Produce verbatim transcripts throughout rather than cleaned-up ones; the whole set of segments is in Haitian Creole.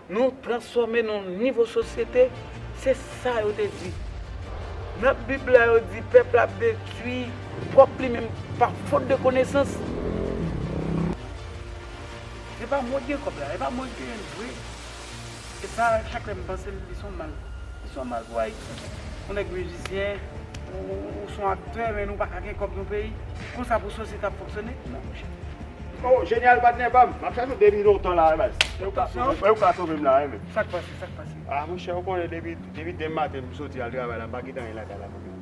Nou transfòme nan nivo sosyete, se sa yo te di. Nan Bib la, yo di pèp la ap detwi pwòp li menm pa fot de konesans. Se pa mwen ki gen kòb la, se pa mwen ki gen l vre. E sa, chak lè m panse l, li se yon mal. Li se yon mal pou Ayiti. Yon nèg mizisyen, ou, ou se yon aktè, men nou pa ka gen kòb nan peyi. Konsa pou sosyete ap fonksyone? Non, monchè. Oh, jenyal patnè pa m. M ap chache w depi lontan la, wi, baz. E ou ka sove m, e ou ka sove m la, wi, men. Sa k pase, sa k pase? Ah, monchè, ou konnen depi, depi demen maten m soti al travay la, m pa kite anyen lakay la pou mwen.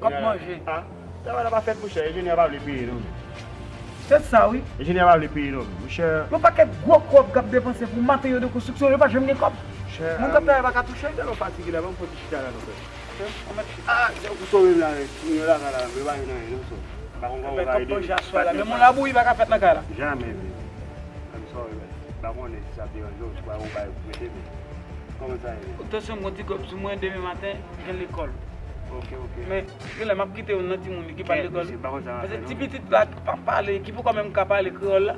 Kòb manje. Ah, travay la pa fèt, monchè. Enjenyè pa vle peye, non, men. Se sa, wi. Enjenyè pa vle peye, non, men. Monchè. Yon pakèt gwo kòb k ap depanse pou materyo de konstriksyon, yo pa janm gen kòb. Monchè, moun k ap travay pa ka touche. Tèlman fatige la, ban m fon ti chita la, non, frè. Ah, se ou sove m la, men. Timoun yo lakay la, men pa gen anyen, non, so. Pa konn kòman ou ka ede m. Kòb manje aswè la, men moun labouyi pa ka fèt nan kay la. Jamè, men. I'm sorry, man. M pa konnen si sa ap deranje w, si w pa yon bagay pou prete, men kòman sa ye, men? Tansyon, m gon ti kòb sou mwen, demen maten, gen lekòl. Ok, ok. Men, genlè m ap kite youn nan timoun ki pa al lekòl. Kèt, mesye, m pa konn sa m ap fè, non. Paske ti pitit la ki pa pale, ki poko menm ka pale kreyòl la.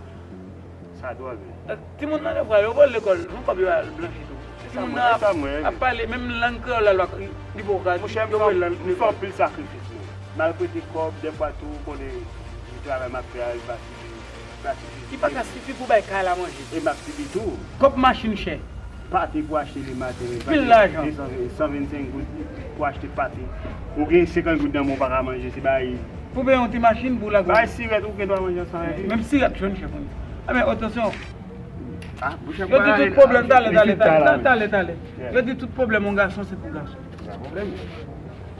Sa dwòl, men. Eh, timoun nan devwa yo, yo pa al lekòl, yon kòb yo al blanchi tou. Timoun nan ap, ap pale, menm lang kreyòl la, li poko ka, yo pa al lekòl. Monchè, m fè anpil sakrifis, men. M al prete kòb, dèfwa tou, ou konnen, di travay m ap fè a, li pa sifi. Li pa ka sifi pou bay kay la manje. E m ap sibi tou. Kòb machin chè. Pate pou achte le maten, men pil lajan. De san, san vennsenk goud pou achte pate. Ou gen senkant goud nan men w, ou pa ka manje, se bay. Pou peye yon ti machin pou lage. Bay sirèt, ou gen dwa manje ansanm avè l. Menm sirèt jwenn chè pou li. A men, atansyon. Ah, monchè, yo di tout pwoblèm, talè, talè, talè, talè, talè. Yo di tout pwoblèm yon gason, se pou gason. Pa pwoblèm.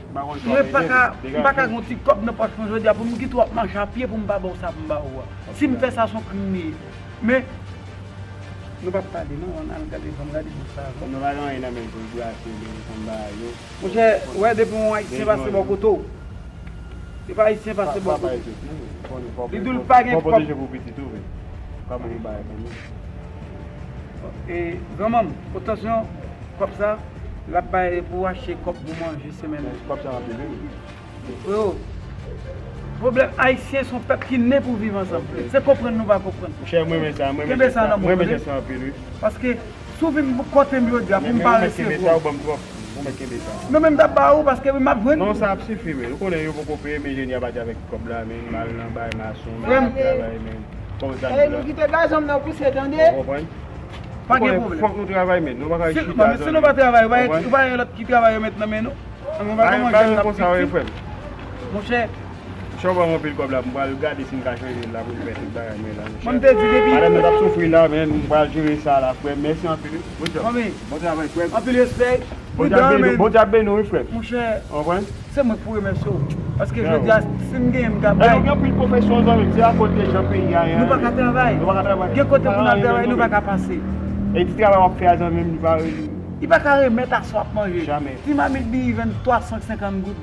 Mwen pa ka, m pa ka gen yon ti kòb nan pòch mwen jodi a pou m kite w ap mache a pye pou m pa ba w sa pou m ba ou a. Si m fè sa, se yon krim m ye. Men, nou p ap pale non, ann al gade, fò m gade bouch sa avan. Kòm nou pa gen anyen nan men n pou n brase, men n konn bagay yo. Monchè, wè depi yon Ayisyen pase bò kote w, depi Ayisyen pase bò kote w, li di w l pa gen kòb. E, granmanm, atansyon, kòb sa, l ap bay pou achte kòb pou manje semèn nan. Kòb sa anpil, wi. Freo, pwoblèm ayisyen se yon pèp ki ne pou viv ansanm. Se konprann nou pa konprann. Monchè, mwen renmen sa, mwen renmen jès sa. Kenbe sa nan men w, tande? Mwen renmen jès sa anpil, wi. Paske si w vin kote m jodi a pou m pa resevwa w. Ou mèt kenbe sa, ou ban m twòp. Ou mèt kenbe sa. Non, men m t ap ba ou paske m ap jwenn. Non, sa ap sifi, men. Ou konnen yo poko peye, men enjenyè pati avèk kòb la, men m al nan bay mason, men m ap travay, men. Kòm sa m di la. Gade, nou kite gazon m nan pouse, tande? Ou konprann? Pa gen pwoblèm. Fòk nou travay, men. Nou pa ka chita, si nou pa travay, ou pa gen lòt ki travay yo met nan men nou? Ann, nou pa kòmanse ap viktim. Monchè. Monchè, w ban m anpil kòb la, m pral gade si m ka chanje l la pou m fè tout bagay mwen la, monchè. Mwen, m te di depi. Madanm nan t ap soufri la, men m pral jere sa la, frè m. Mèsi anpil, wi. Bon travay, frè m. Anpil respè. Bondye ap beni w, wi, frè m. Monchè, se mwen k pou remèsye w. Paske jodi a, si m genyen, m ka bay. E nou gen anpil pwofesyon, zanmi m. Se akoz de jan peyi a ye a. Nou pa ka travay. Nou pa ka travay. Gen kote pou n al travay, nou pa ka pase. E ti travay w ap fè a, zanmi m, li pa Li pa ka remèt aswè w ap manje. Jamè. Ti mamit biyivèn twa san senkant goud.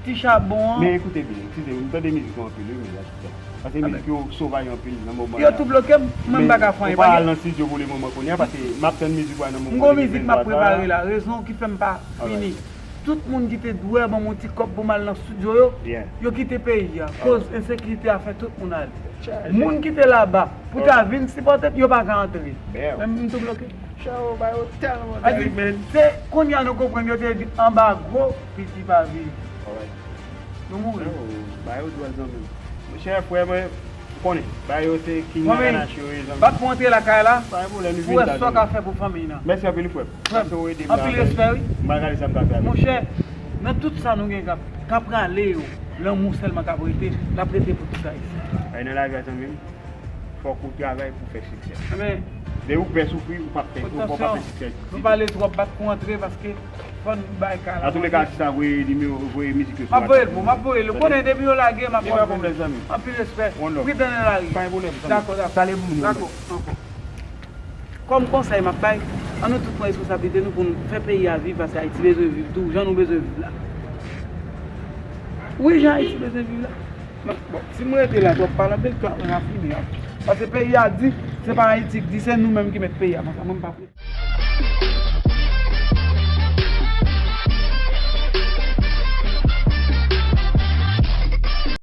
Ti chabon an. Men ekoute byen, eskize m, m tande mizik yo anpil, wi, men, atitè. Paske mizik yo sovaj anpil nan moman la. Yo tou bloke m, mwen m pa ka fè anyen. Ou pa al nan estidyo pou le moman kounye a, paske m ap tann mizik ou a nan moman de mil venntwa sa. M gon mizik m ap prepare la, rezon ki fè m pa fini. Tout moun ki te dwe ban m yon ti kòb pou m al nan estidyo yo, yo kite peyi a. Koz ensekirite a fè tout moun ale. Moun ki te laba pou ta vin sipòte m, yo pa ka antre. Men m tou bloke. Chè, yo ba yo tèlman tèlman. Se kounye a nou konprann yo te di anba gwo, piti pa viv. Nou mouri. Ba yo dwòl zanmi m. Monchè, frè mwen, ou konnen, ba yo se king nan kanache yo ye, zanmi m. Bat pou antre lakay la, pou wè sa w ka fè pou fanmiy nan. Mèsi anpil, frè m. Frè m, anpil respè, wi. M pral gade sa m ka fè avè l. Monchè, nan tout sa nou gen k ap, k ap rale yo, lanmou sèlman k ap rete, l ap rete pou tout Ayisyen. Ay, nan lavi a, zanmi m. Fòk ou travay pou fè siksè. Depi ou pè soufri, ou p ap fè, ou p ap fè siksè. Nou pale twòp, bat pou antre, paske fò n bay kay la. Antouleka, atis la voye nimewo, voye mizik yo sou WhatsApp. M ap voye l pou, m ap voye l. Ou konnen depi yo lage, m ap voye l. Anpil respè. Prit dan nan lari. Pa gen pwoblèm, zanmi. Dakò, dakò. Dakò, dakò. Kòm konsèy m ap bay, ann nou tout pran responsablite nou pou n fè peyi a viv, paske Ayiti bezwen viv tou, jan nou bezwen viv la. Wi, jan Ayiti bezwen viv la. Bon, si mwen rete la twòp, pale anpil twòp, mwen ap fini a. Paske peyi a di, se pa Ayiti k di, se nou menm ki mèt peyi a konsa, mwen m pa prete.